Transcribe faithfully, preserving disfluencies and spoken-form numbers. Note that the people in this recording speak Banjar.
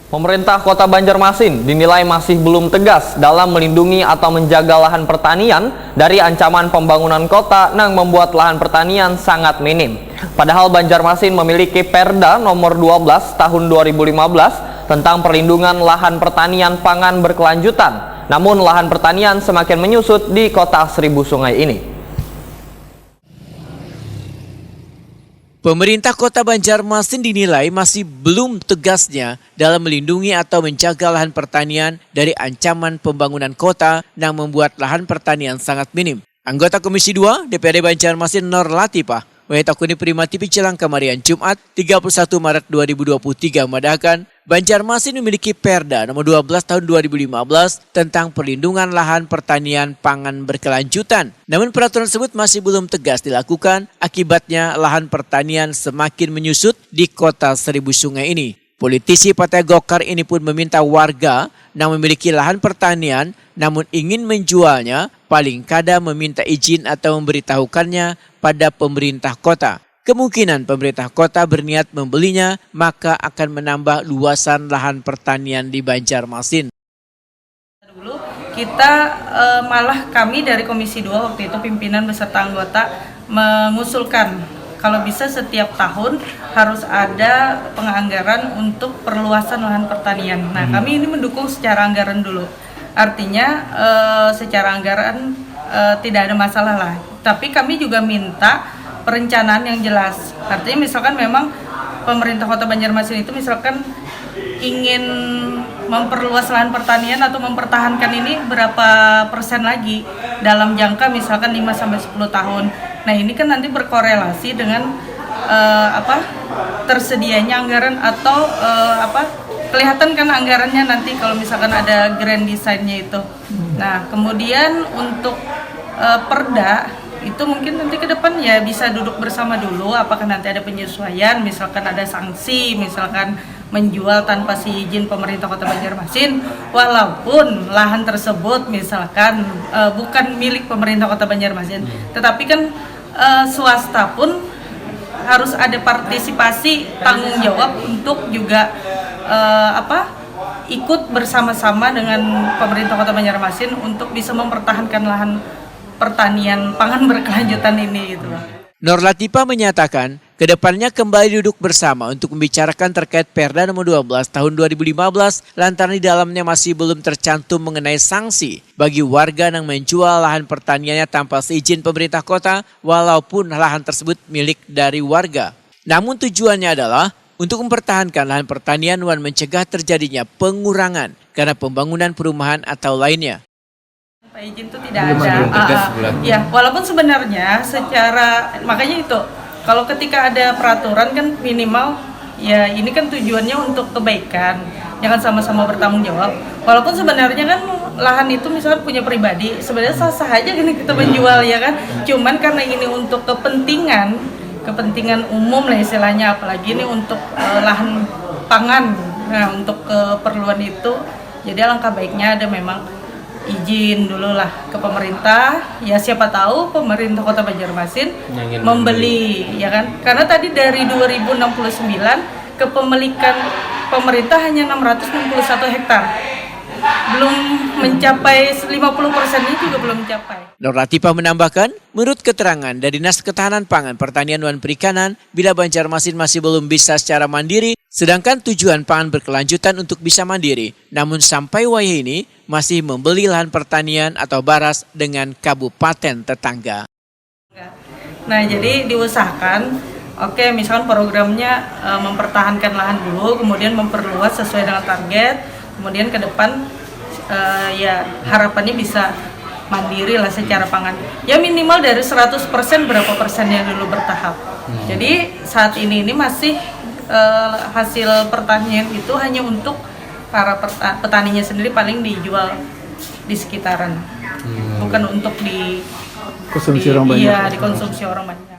Pemerintah Kota Banjarmasin dinilai masih belum tegas dalam melindungi atau menjaga lahan pertanian dari ancaman pembangunan kota nang membuat lahan pertanian sangat minim. Padahal Banjarmasin memiliki Perda nomor dua belas tahun dua ribu lima belas tentang perlindungan lahan pertanian pangan berkelanjutan. Namun lahan pertanian semakin menyusut di kota Seribu Sungai ini. Pemerintah Kota Banjarmasin dinilai masih belum tegasnya dalam melindungi atau menjaga lahan pertanian dari ancaman pembangunan kota nang membuat lahan pertanian sangat minim. Anggota Komisi dua D P R D Banjarmasin Nor Latifah wae takuni Prima T V Cilangka Marian Jumat tiga puluh satu Maret dua ribu dua puluh tiga madahkan Banjarmasin memiliki Perda nomor dua belas tahun dua ribu lima belas tentang perlindungan lahan pertanian pangan berkelanjutan. Namun peraturan tersebut masih belum tegas dilakukan, akibatnya lahan pertanian semakin menyusut di kota Seribu Sungai ini. Politisi Partai Golkar ini pun meminta warga yang memiliki lahan pertanian namun ingin menjualnya paling kada meminta izin atau memberitahukannya pada pemerintah kota. Kemungkinan pemerintah kota berniat membelinya maka akan menambah luasan lahan pertanian di Banjarmasin. Dulu kita eh, malah kami dari Komisi dua waktu itu pimpinan beserta anggota mengusulkan kalau bisa setiap tahun harus ada penganggaran untuk perluasan lahan pertanian. Nah, hmm. kami ini mendukung secara anggaran dulu. Artinya eh, secara anggaran eh, tidak ada masalah lah. Tapi kami juga minta perencanaan yang jelas. Artinya misalkan memang pemerintah Kota Banjarmasin itu misalkan ingin memperluas lahan pertanian atau mempertahankan ini berapa persen lagi dalam jangka misalkan lima sampai sepuluh tahun. Nah, ini kan nanti berkorelasi dengan uh, apa tersedianya anggaran atau uh, apa kelihatan kan anggarannya nanti kalau misalkan ada grand design-nya itu. Nah, kemudian untuk uh, perda itu mungkin nanti ke depan ya bisa duduk bersama dulu apakah nanti ada penyesuaian, misalkan ada sanksi, misalkan menjual tanpa si izin pemerintah Kota Banjarmasin, walaupun lahan tersebut misalkan uh, bukan milik pemerintah Kota Banjarmasin, tetapi kan uh, swasta pun harus ada partisipasi tanggung jawab untuk juga uh, apa ikut bersama-sama dengan pemerintah Kota Banjarmasin untuk bisa mempertahankan lahan pertanian pangan berkelanjutan ini gitu loh. Nur Latifah menyatakan, kedepannya kembali duduk bersama untuk membicarakan terkait Perda nomor dua belas tahun dua ribu lima belas lantaran di dalamnya masih belum tercantum mengenai sanksi bagi warga yang menjual lahan pertaniannya tanpa seizin pemerintah kota walaupun lahan tersebut milik dari warga. Namun tujuannya adalah untuk mempertahankan lahan pertanian dan mencegah terjadinya pengurangan karena pembangunan perumahan atau lainnya. Tanpa izin itu tidak Belum ada. ada. Ah, ah. Ya, walaupun sebenarnya secara makanya itu kalau ketika ada peraturan kan minimal ya ini kan tujuannya untuk kebaikan. Jangan sama-sama bertanggung jawab. Walaupun sebenarnya kan lahan itu misalnya punya pribadi, sebenarnya sah-sah aja gini kita menjual ya kan. Cuman karena ini untuk kepentingan kepentingan umum lah istilahnya apalagi ini untuk uh, lahan pangan nah untuk keperluan itu jadi alangkah baiknya ada memang izin dulu lah ke pemerintah ya siapa tahu pemerintah kota Banjarmasin membeli, membeli ya kan karena tadi dari dua ribu enam puluh sembilan kepemilikan pemerintah hanya enam ratus enam puluh satu hektar belum mencapai lima puluh persennya juga belum mencapai. Nur Latifah menambahkan, menurut keterangan dari Dinas Ketahanan Pangan Pertanian dan Perikanan, bila Banjarmasin masih belum bisa secara mandiri, sedangkan tujuan pangan berkelanjutan untuk bisa mandiri, namun sampai wayah ini masih membeli lahan pertanian atau baras dengan kabupaten tetangga. Nah, jadi diusahakan, oke, misalkan programnya e, mempertahankan lahan dulu, kemudian memperluas sesuai dengan target, kemudian ke depan e, ya harapannya bisa mandiri lah secara pangan. Ya minimal dari seratus persen berapa persen yang dulu bertahap. Hmm. Jadi saat ini ini masih e, hasil pertanian itu hanya untuk para petaninya sendiri paling dijual di sekitaran. Hmm. Bukan untuk di konsumsi di, orang banyak. Iya, dikonsumsi orang banyak.